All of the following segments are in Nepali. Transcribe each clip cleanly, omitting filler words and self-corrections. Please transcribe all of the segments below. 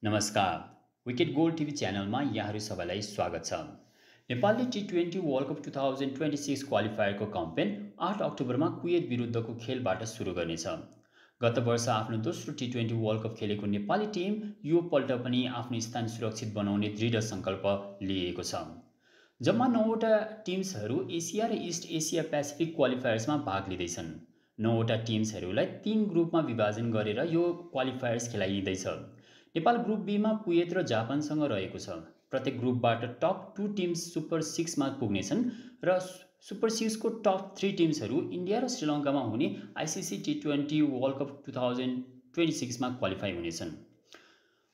नमस्कार, विकेट गोल्ड टिभी च्यानलमा यहाँहरू सबैलाई स्वागत छ। नेपालले टी20 वर्ल्ड कप 2026 क्वालिफायरको क्याम्पेन 8 अक्टोबरमा कुवेत विरुद्धको खेलबाट सुरु गर्नेछ। गत वर्ष आफ्नो दोस्रो टी20 वर्ल्ड कप खेलेको नेपाली टिम यो पल्ट पनि आफ्नो स्थान सुरक्षित बनाउने दृढ सङ्कल्प लिएको छ। जम्मा 9वटा टिम्सहरू एसिया र इस्ट एसिया पेसिफिक क्वालिफायर्समा भाग लिँदैछन्। 9वटा टिम्सहरूलाई 3 ग्रुपमा विभाजन गरेर यो क्वालिफायर्स खेलाइँदैछ। नेपाल ग्रुप बीमा कुवेत र जापानसँग रहेको छ। प्रत्येक ग्रुपबाट टप 2 टिम्स सुपर 6 मा पुग्नेछन् र सुपर 6 को टप 3 टिम्सहरू इन्डिया र श्रीलङ्कामा हुने आइसिसी टी20 वर्ल्ड कप 2026 मा क्वालिफाई हुनेछन्।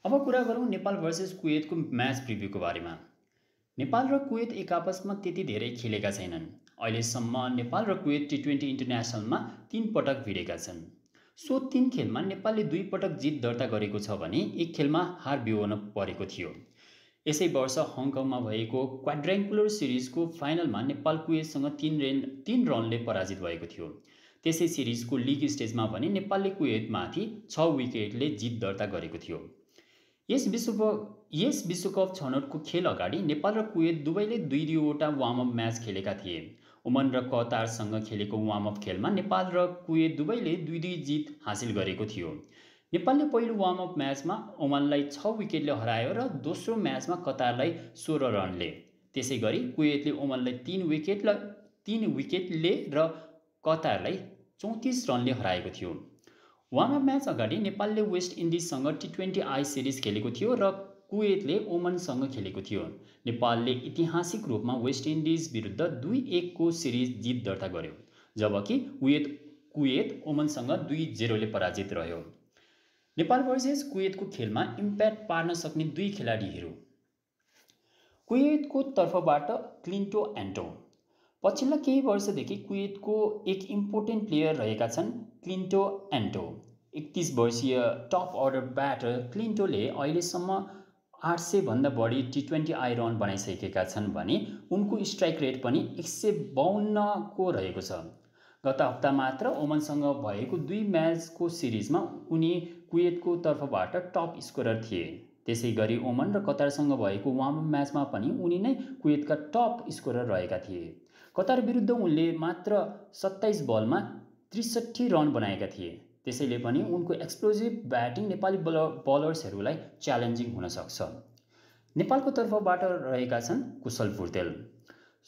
अब कुरा गरौँ नेपाल भर्सेस कुवेतको म्याच प्रिभ्यूको बारेमा। नेपाल र कुवेत एक आपसमा त्यति धेरै खेलेका छैनन्। अहिलेसम्म नेपाल र कुवेत टी20 इन्टरनेसनलमा 3 पटक भिडेका छन्। सो 3 खेलमा नेपालले 2 पटक जित दर्ता गरेको छ भने एक खेलमा हार बिहोर्न परेको थियो। यसै वर्ष हङकङमा भएको क्वाड्रेङ्कुलर सिरिजको फाइनलमा नेपाल कुवेतसँग 3 रनले पराजित भएको थियो। त्यसै सिरिजको लिग स्टेजमा भने नेपालले कुवेतमाथि 6 विकेटले जित दर्ता गरेको थियो। यस विश्वकप छनौटको खेल अगाडि नेपाल र कुवेत दुवैले 2-2वटा वार्मअप म्याच खेलेका थिए। ओमान र कतारसँग खेलेको वार्मअप खेलमा नेपाल र कुवेत दुवैले 2-2 जित हासिल गरेको थियो। नेपालले पहिलो वार्मअप म्याचमा ओमानलाई 6 विकेटले हरायो र दोस्रो म्याचमा कतारलाई 16 रनले। त्यसै गरी कुवेतले ओमानलाई 3 विकेटले र कतारलाई 34 रनले हराएको थियो। वार्मअप म्याच अगाडि नेपालले वेस्ट इन्डिजसँग टी20 आई सिरिज खेलेको थियो र कुवेतले ओमानसँग खेलेको थियो। नेपालले ऐतिहासिक रूपमा वेस्ट इन्डिज विरुद्ध 2-1 को सिरिज जित दर्ता गर्यो, जबकि कुवेत ओमानसँग 2-0 ले पराजित रह्यो। नेपाल भर्सेस कुवेतको खेलमा इम्प्याक्ट पार्न सक्ने 2 खेलाडीहरू। कुवेतको तर्फबाट क्लिन्टो एन्टो। पछिल्ला केही वर्षदेखि कुवेतको एक इम्पोर्टेन्ट प्लेयर रहेका छन् क्लिन्टो एन्टो। 31 वर्षीय टप अर्डर ब्याटर क्लिन्टोले अहिलेसम्म 800 भन्दा बढी टी20 आई रन बनाइसकेका छन् भने उनको स्ट्राइक रेट पनि 152 को रहेको छ। गत हप्ता मात्र ओमानसँग भएको 2 म्याचको सिरिजमा उनी कुवेतको तर्फबाट टप स्कोरर थिए। त्यसै गरी ओमान र कतारसँग भएको वार्मअप म्याचमा पनि उनी नै कुवेतका टप स्कोरर रहेका थिए। कतार विरुद्ध उनले मात्र 27 बलमा 63 रन बनाएका थिए। त्यसैले पनि उनको एक्सप्लोजिभ ब्याटिङ नेपाली बलर्सहरूलाई च्यालेन्जिङ हुन सक्छ। नेपालको तर्फबाट रहेका छन् कुशल भुर्तेल।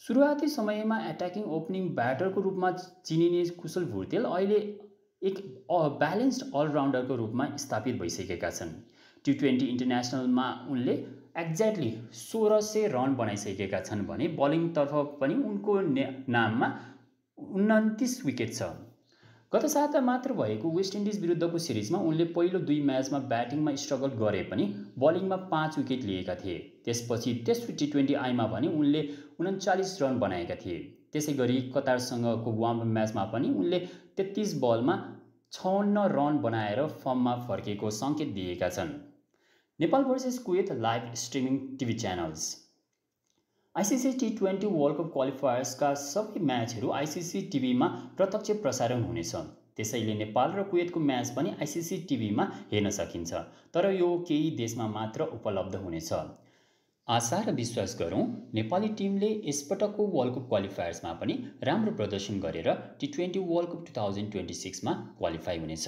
सुरुवाती समयमा एट्याकिङ ओपनिङ ब्याटरको रूपमा चिनिने कुशल भुर्तेल अहिले एक ब्यालेन्स्ड अलराउन्डरको रूपमा स्थापित भइसकेका छन्। टी20 इन्टरनेसनलमा उनले एक्ज्याक्टली 1600 रन बनाइसकेका छन् भने बलिङतर्फ पनि उनको नाममा 29 विकेट छ। गत साता मात्र भएको वेस्ट इन्डिज विरुद्धको सिरिजमा उनले पहिलो 2 म्याचमा ब्याटिङमा स्ट्रगल गरे पनि बलिङमा 5 विकेट लिएका थिए। त्यसपछि तेस्रो टी20 आईमा भने उनले 39 रन बनाएका थिए। त्यसै गरी कतारसँगको वार्मअप म्याचमा पनि उनले 33 बलमा 56 रन बनाएर फर्ममा फर्केको सङ्केत दिएका छन्। Nepal versus Kuwait live streaming TV channels. ICC टी20 वर्ल्ड कप क्वालिफायर्सका सबै म्याचहरू आइसिसी टिभीमा प्रत्यक्ष प्रसारण हुनेछ। त्यसैले नेपाल र कुवेतको म्याच पनि आइसिसी टिभीमा हेर्न सकिन्छ, तर यो केही देशमा मात्र उपलब्ध हुनेछ। आशा र विश्वास गरौँ नेपाली टिमले यसपटकको वर्ल्ड कप क्वालिफायर्समा पनि राम्रो प्रदर्शन गरेर टी20 वर्ल्ड कप 2026 मा क्वालिफाई हुनेछ।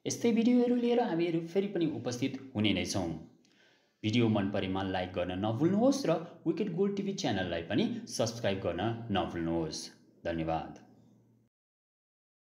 यस्तै भिडियोहरू लिएर हामीहरू फेरि पनि उपस्थित हुने नै छौँ। भिडियो मन परेमा लाइक गर्न नभुल्नुहोस् र विकेट गोल्ड टिभी च्यानललाई पनि सब्स्क्राइब गर्न नभुल्नुहोस्। धन्यवाद।